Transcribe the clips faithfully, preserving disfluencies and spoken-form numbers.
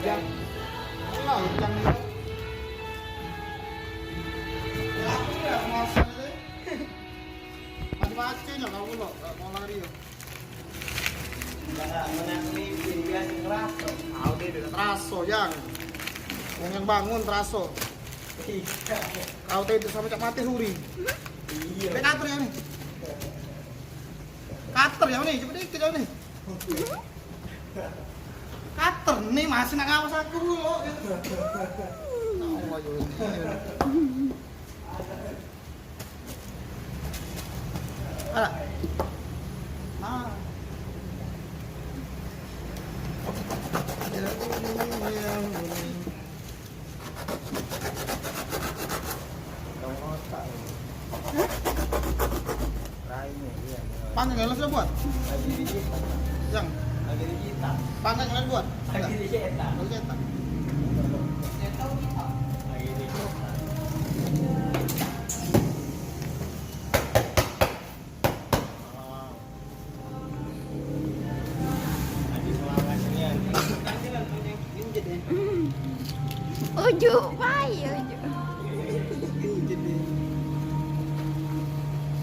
Lah, ucang ni. Ya, aku ya, masa ni. Macam-macam lah kau pula, kau lari ya. Jangan menaklukin, biasa teraso. Kau tu dah teraso, Jang. Wong yang bangun teraso. Iya. Kau tu sampai cak mati suri. Iya. Kayak kater ya ni. Kater ya ni, coba dikit ya ni. Kater ni masih nak ngawas aku dulu. Tahu aja ni. Alah. Ah. Panggang yang sudah buat? Yang? Panggang yang buat? Lagi dicetak. Lagi dicetak. Ujuk bae, ujuk.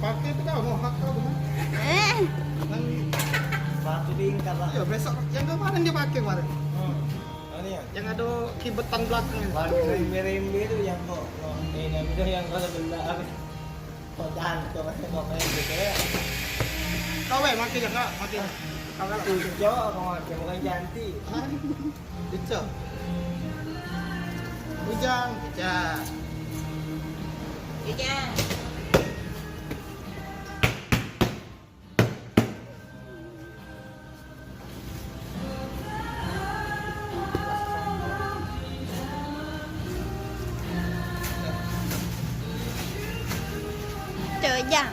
Pakai tu kau, mau hak kau tu, kan? Eh. Sepatu tingkat lah. Iya, besok yang kemarin dia pakai kemarin. Hmm. Mana ya? Yang ada kibetan belakang. Waduh, rembe-rembe tu yang kok, kok, eh, yang itu yang kalau benda. Kok jangan, kok main, kok main gitu ya. Kau, weh, makin ya, Kak, makin. Kau kan lucu, kau makin bukan cantik. Hah? Lucu. Bujang, bujang. Bujang. Tuh, Jang.